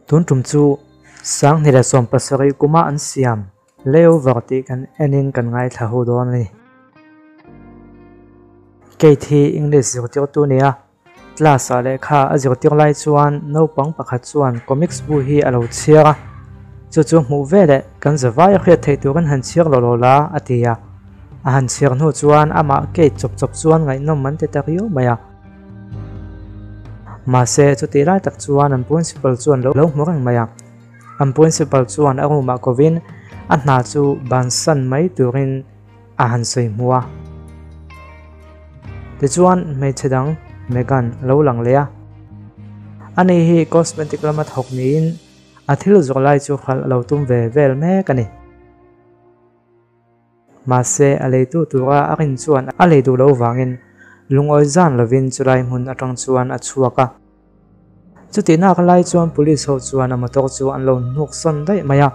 Tun tum chu 2017 kuma an siam Layover tih kan enin kan ngaithla ho dawn a ni. Kate hi English zirtirtu nia Class ah lehkha a zirtir lai chuan naupang pakhat chuan comics bu hi a lo chhiar a, chu chu hmuh veleh kan zavai a hriat theih turin han chhiar lo lo la a ti a. A han chhiar hnu chuan amah Kate chawp chawp chuan ngaihnawm an ti ta riau mai a. Mahse chutih lai tak chuan an principal chuan lo hmu reng mai a. An principal chuan a room ah kovin a hna chu bansan mai turin a han sawi hmu a. Tichuan hmeichhe dang Megan a lo lang leh a. Ani hi cosmetic lama thawk niin a thil zawh lai chu hralh a lo tum ve vel mek a ni. Mahse a leitu tura a rin chuan a lei duh loh vangin lungawi zan lovin chulai hmun atang chuan a chhuak a. Chutihnak lai chuan police ho chuan a motor chu an lo hnuk sawn daih mai a,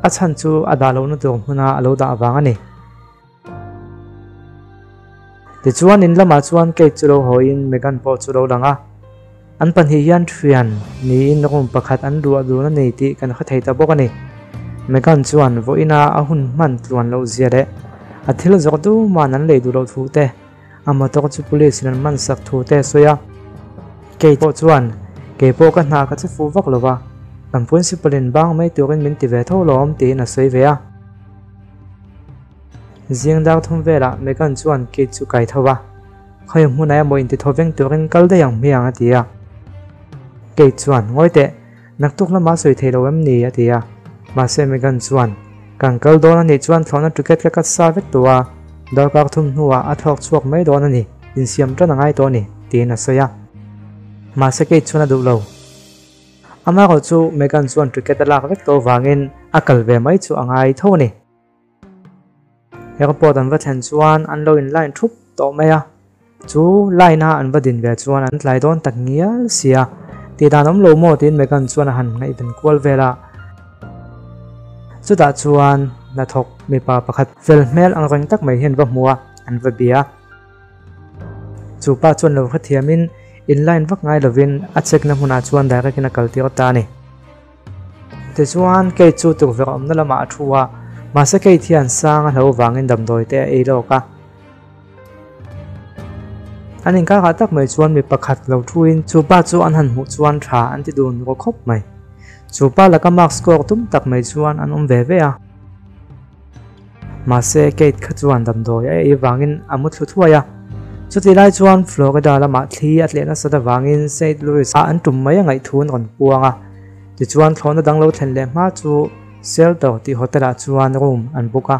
a chhan chu a dah lohna tur hmuna a lo dah vang a ni. Tichuan in lamah chuan Kate chu lo hawiin Megan pawh chu lo lang a, an pahnih hian thian niin room pakhat an luah dun a ni tih kan hre thei ta bawk a ni. Megan chuan vawiina a hun hman tluan loh zia leh a thil zawk duhman an lei duh loh thu te, A motor chu police in an man sak thu te a sawi a, kei pawh chuan kei pawh ka hna ka che fuh vak lo va, kan principal in bang mai turin min ti ve tho lawm tiin a sawi ve a. Zing dar thum velah Megan chuan Kate chu kai tho va, khawi hmunah emaw inti tho veng turin kal daih ang hmiang a ti a. Kate chuan ngawi teh, naktuk lamah sawi thei lo em ni a ti a, mahse Megan chuan Kan kal dawn a nih chuan thlawhna ticket ka cut sa vek tawh a, darkar thum hnuah a thlawk chhuak mai dawn a ni, insiam tan a ngai tawh a ni, tiin a sawi a. Mahse Kate chuan a duh lo. Amaherawh chu Megan chuan ticket a lak vek tawh avangin a kal ve mai chu a ngai tho a ni. Airport an va thlen chuan an lo in line thup tawh mai a, chu line a an va din ve chuan an tlai dawn tak ngial sia, tih dan awm lo maw tiin Megan chuan a han ngaihven kual vel a. Chutah chuan hnathawk mipa pakhat fel hmel ang reng tak mai hian va hmu a, an va bia. Chu pa chuan lo hrethiamin in line vak ngai lovin a check na hmunah chuan direct in a kal tir ta a ni. Tichuan, Kate chu tukverh awmna lamah a thu a, mahse Kate hian sang a hlo vangin damdawi te a ei lawk a. An inkarah tak mai chuan mi pakhat lo thuin chu pa chu an han hmuh chuan tha an ti dun ru khawp mai. Chu pa laka mark score tum tak mai chuan an awm ve ve a. Mahse, Kate kha chuan damdawi a ei vangin a mu thlu thuai a. Chutih lai chuan Florida lamah thli a tleh nasat avangin Saint Louis ah an tum mai a ngaihthu an rawn puang a. Tichuan thlawhna dang lo thlen leh hma chu Shelter tih hotel ah chuan room an book a.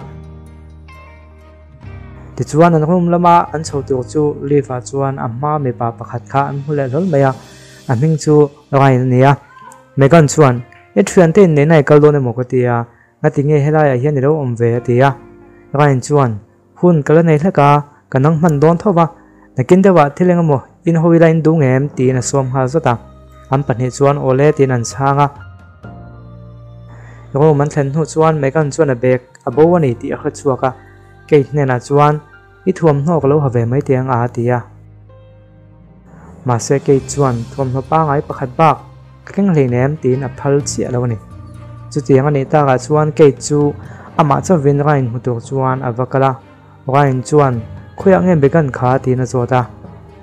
Tichuan an room lama an chho tur chu lift ah chuan a hma mipa pakhat kha an hmu leh hlawl mai a, a hming chu Ryan a ni a. Megan chuan, I thiante inneihna i kal dawn emaw ka ti a, Ngati nge helaiah hian i lo awm ve? a ti a. Ryan chuan, Hun ka la nei hlek a, ka nang hman dawn tho va, nakin deuhah thil eng emaw in hawi la in duh nge em? tiin a sawm nghal zawt a. An pahnih chuan aw le tiin an chhang a. Room an thlen hnu chuan Megan chuan a bag a bo a ni tih a hre chhuak a. Kate hnenah chuan, I thuamhnaw ka lo ha ve mai teh ang a a ti a. Mahse Kate chuan thuamhnaw pangai pakhat bak ka keng hleinem tiin a phal chiah lo a ni. Chutiang a nih takah chuan Kate chu amah chauhvin Ryan hmu tur chuan a va kal a. Ryan chuan khawiah nge Megan kha tiin a zawt a.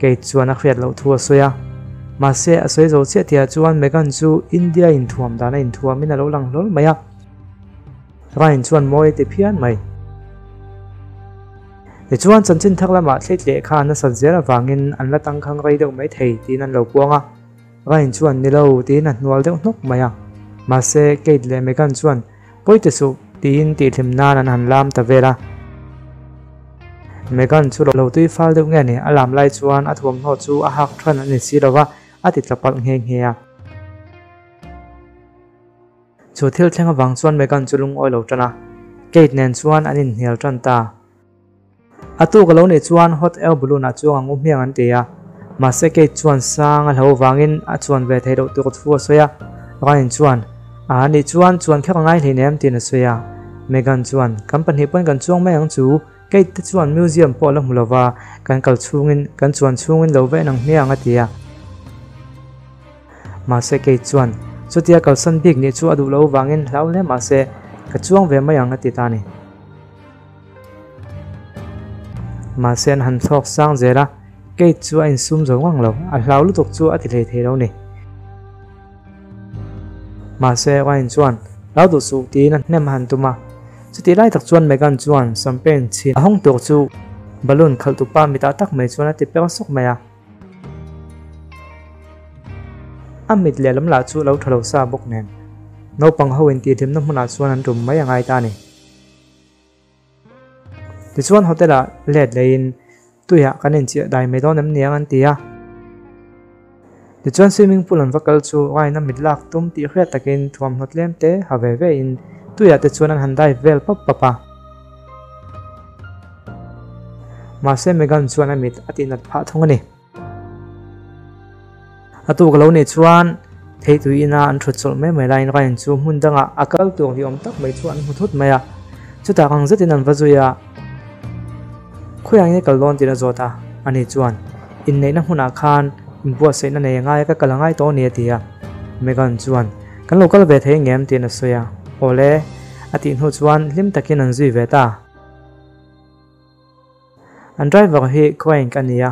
Kate chuan a hriat loh thu a sawi a. Mahse a sawi zo chiah tihah chuan Megan chu India inthuam dan a inthuamin a lo lang hlawl mai a. Ryan chuan mawi a ti phian mai. Tichuan chanchin thar lamah thlit leh kha nasat zel avangin an la tangkhang rei deuh mai thei tiin an lo puang a. Ryan chuan ni lo tiin a hnual deuh hnawk mai a. Mahse Kate leh Megan chuan pawi ti suh tiin tihhlim nan an han lam ta vel a. Megan chu lo tui fal deuh nge ni a lam lai chuan a thuamhnaw chu a hak than a ni si lo va, a ti tla palh nghe nghe a. Chu thil thleng avang chuan Megan chu lungawi lo tan a, Kate nen chuan an inhnial tan ta. A tuk a lo nih chuan hot air balloon ah chuang ang u hmiang an ti a, mahse Kate chuan sang a hlo avangin a chuan ve theih loh tur thu a sawi a. Ryan chuan, A nih chuan chuan kher a ngai hleinem tiin a sawi a. Megan chuan, Kan pahnih pawn kan chuang mai ang chu, Kate te chuan museum pawh a la hmu lova, kan kal chhungin, kan chuan chhungin lo va en ang hmiang a ti a. Mahse Kate chuan, Chutia kalsan bik nih chu a duh loh vangin hlau hle mah se ka chuang ve mai ang a ti ta a ni. Mahse an han thlawk sang zel a, Kate chu a insum zo ngang lo, a hlau lutuk chu a ti hlei thei lo ni. Mahse Ryan chuan hlau duh suh tiin a hnem a han tum a, chutih lai tak chuan Megan chuan champagne chhin a hawng tur chu balloon khalh tupa mitah tak mai chuan a ti per sawk mai a. A mit lehlam lah chu a lo tha lo sa bawk nen, naupang ho intihhlimna hmunah chuan an tum mai a ngai ta a ni. Tichuan hotel ah let leiin tuiah kan inchiah dai mai dawn em niang an ti a. Tichuan swimming pool an va kal chu Ryan a mit lak tum tih hriat takin thuamhnaw tlem te ha ve ve in tuiah te chuan an han dive vel pap pap a. Mahse Megan chuan a mit a tihnat phah thung a ni. A tuk lo nih chuan theitui ina an thut chawlh mai mai laiin Ryan chu hmun dangah a kal tur ni awm tak mai chu an hmu thut mai a, chutah kang zetin an va zui a. Khawiah nge kal dawn tiin a zawt a, ani chuan inneihna hmunah khan inbuatsaihna nei a ngai a ka kal a ngai tawh a ni a ti a. Megan chuan kan lo kal ve thei ngem tiin a sawi a, awle a tih hnu chuan hlim takin an zui ve ta. An driver hi Crank a ni a,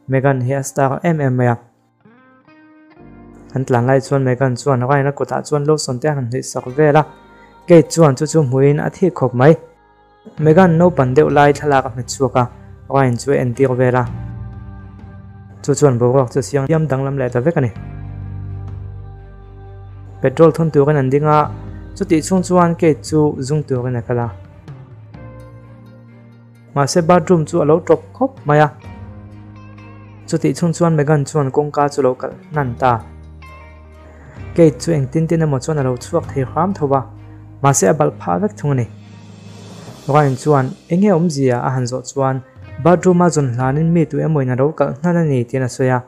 Megan hi a star em em mai a. An tlan lai chuan Megan chuan Ryan a kutah chuan lotion te a han hlih sak vel a, Kate chuan chu chu hmuhin a thik khawp mai. Megan naupan deuh lai thlalak a hmet chhuak a, Ryan chu a entir vel a. Chu chuan boruak chu siang diam danglam leh ta vek a ni. Petrol thun turin an ding a, chutih chhung chuan Kate chu zung turin a kal a. Mahse bathroom chu a lo tawp khawp mai a. Chutih chhung chuan Megan chuan kawngka chu lo kalh hnan ta. Kate chu engtin tin emaw chuan a lo chhuak thei hram tho va, mahse a balh phah vek thung a ni. Ryan chuan eng nge awmzia a han zawh chuan bathroom a zawn hlanin mi tu emawin a lo kalh hnan a ni tiin a sawi a.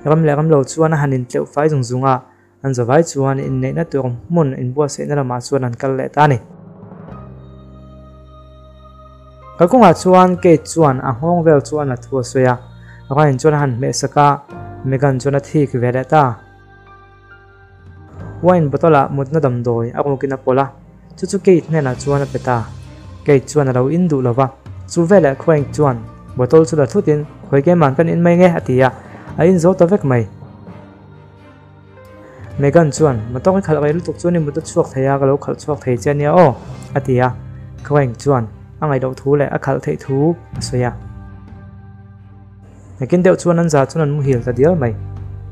Ram leh ram lo chuan a han intleuh fai zung zung a, an zavai chuan inneihna tur hmun inbuatsaihna lamah chuan an kal leh ta a ni. Kalkawngah chuan Kate chuan a nghawng vel chu a na thu a sawi a, Ryan chuan a han hmehsak a, Megan chuan a thik ve leh ta. Wine bottle ah mutna damdawi a rukin a pawlh a, chu chu Kate hnenah chuan a pe ta. Kate chuan a lo in duh lo va, chu veleh Crank chuan bottle chu la thutin khawi keimah kan in mai nge a ti a, a in zo ta vek mai. Megan chuan, Motor i khalh rei lutuk chuan i mut a chhuak thei a, ka lo khalh chhuak thei che ania aw, a ti a. Crank chuan a ngaih loh thu leh a khalh theih thu a sawi a. Nakin deuh chuan an za chuan an muhil ta dial mai.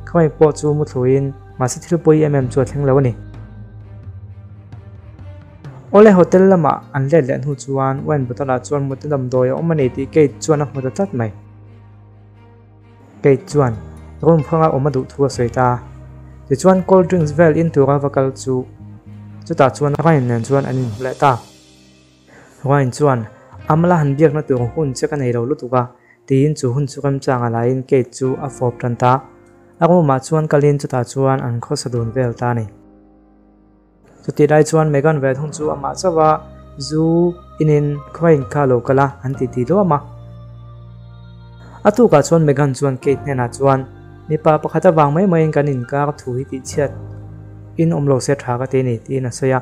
Khawi pawh chu mu thluin mahse thil pawi em em chu a thleng lo a ni. Awle hotel lamah an let leh hnu chuan wine bottle ah chuan mutna damdawi a awm a ni tih Kate chuan a hmu ta tlat mai. Kate chuan room hranga awm a duh thu a sawi ta. Tichuan cold drinks vel in tura va kal chu chutah chuan Ryan nen chuan an inhmu leh ta. Ryan chuan Amala han biakna tur hun che ka nei lo lutuk a, tiin chu hun chu remchang a laiin Kate chu a fawp tan ta. A room ah chuan kalin chutah chuan an khawsa dun vel ta a ni. Chutih lai chuan Megan ve thung chu amah chauh a zu inin Ryan kha a lo kal a, an ti ti luam a. A tukah chuan Megan chuan Kate hnenah chuan, Mipa pakhat avang mai maiin kan inkar thu hi tihchhiat in awm lo se tha ka ti a ni, tiin a sawi a.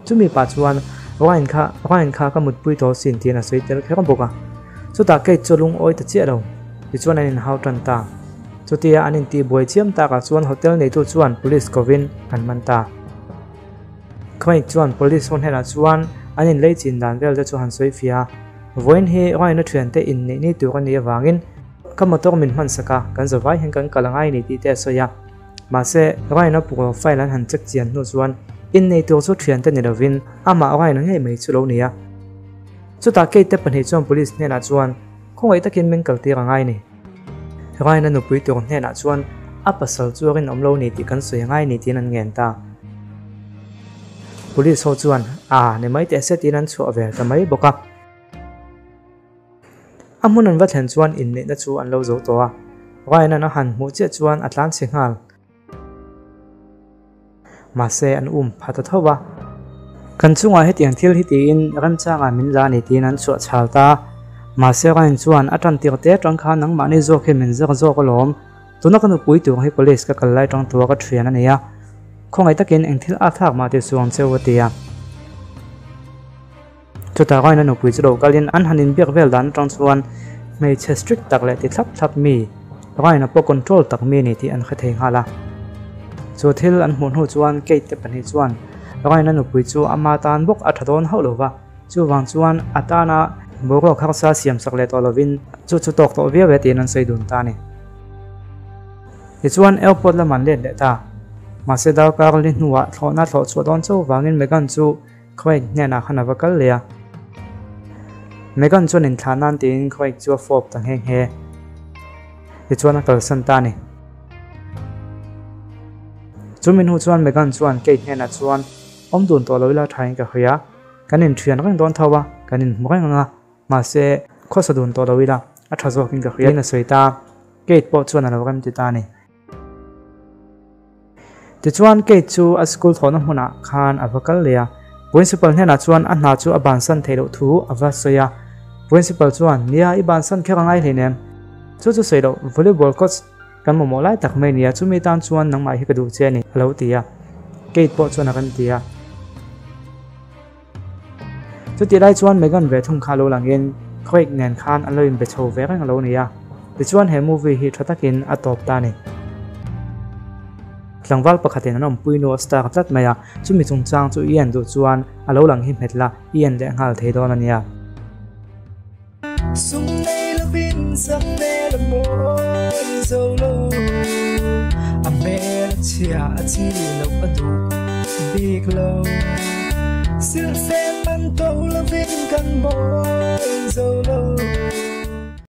Chumi pah chuan Ryan kha Ryan kha ka mutpui tawh sin tiin a sawi tel kher bawk a. Chutah Kate chu a lungawi ta chiah lo. Tichuan an inhau tan ta. Chutia an intihbuai chiam takah chuan hotel neitu chuan police kovin an man ta. Craig chuan police ho hnenah chuan an inlei chin dan vel te chu han sawi fiah a. Vawiin hi Ryan-a thiante inneih ni tur a nih avangin ka motor min hmansak a, kan zavai hian kan kal angai ni tih te a sawi a. Mahse, Ryan-a profile an han check chian hnu chuan innei tur chu thiante ni lovin amah Ryan-a ngei mai chu lo ni a. Chutah Kate te pahnih chuan police hnenah chuan khawngaih takin min kaltir a ngai ni. Ryan-a nupui tur hnenah chuan a pasal chu a rinawm lo ni tih kan sawi a ngai ni tiin an ngen ta. Police ho chuan a ni mai teh se tiin an chhuah ve ta mai bawk a. A hmun an va thlen chuan inneihna chu an lo zo tawh a, Ryan-a'n a han hmuh chiah chuan a tlan chhe nghal. Mahse, an um pha ta tho va. Kan chungah hetiang thil hi tiin remchangah min la a ni tiin an chhuah chhal ta. Mahse, Ryan chuan a tan tir te atang khan nangmahni zawk hi min zir zawk alawm. Tuna ka nupui tur hi college ka kal lai tang tua ka thian a ni a. Khawngaih takin eng thil a thlak mah ti suh ang che u a ti a. Chutah Ryan-a nupui chu lo kalin an han inbiak vel dan atang chuan hmeichhe strict tak leh ti thlap thlap mi, Ryan-a pawh control tak mi a ni tih an hre thei nghal a. Chu thil an hmuh hnu chuan Kate te pahnih chuan Ryan-a nupui chu ama tan bawk a tha dawn hauh lo va, chuvang chuan a tana boruak harsa siamsak leh tawh lovin chu chu tawk tawh viau e tiin an sawi dun ta a ni. Tichuan airport lam an let leh ta. Mahse darkar li hnuah thlawhna thlawh chhuah dawn chauh vangin Megan chu Craig hnenah khan a va kal leh a. Megan chuan inthlah nan tiin Craig chu a fawp ta nghe nghe. Tichuan a kalsan ta a ni. Chu mi hnu chuan Megan chuan Kate hnenah chuan awm dun tawh lo ila thain ka hawi a, kan inthian reng dawn tho a, kan inhmu reng ang a, mahse khawsa dun tawh lo ila a tha zawkin ka hria tiin a sawi ta a. Kate pawh chuan a lo remti ta a ni. Tichuan Kate chu a school thawhna hmunah khan a va kal leh a, Principal hnenah chuan a hna chu a bansan theih loh thu a va sawi a. Principal chuan, Nia, i bansan kher a ngai hleinem. Chu chu sawi loh, volleyball coach kan mamawh lai tak mai nia, chumi tan chuan nangmah hi ka duh che a ni, a lo ti a. Kate pawh chuan a rawn ti a. Chutih lai chuan Megan ve thung kha lo langin Craig nen khan an lo inbe chho ve reng a lo ni a, tichuan he movie hi tha takin a tawp ta a ni. Tlangval pakhatin an awmpui nu a star tlat mai a, chumi chungchang chu i en duh chuan a lo lang hi hmet la, i en leh nghal thei dawn a nia. Sum nei lovin sak hmel a mawi zo lo, a hmel a chhia a chi loh a duh bik lo. Silhfen man to lovin kan mawi zo lo.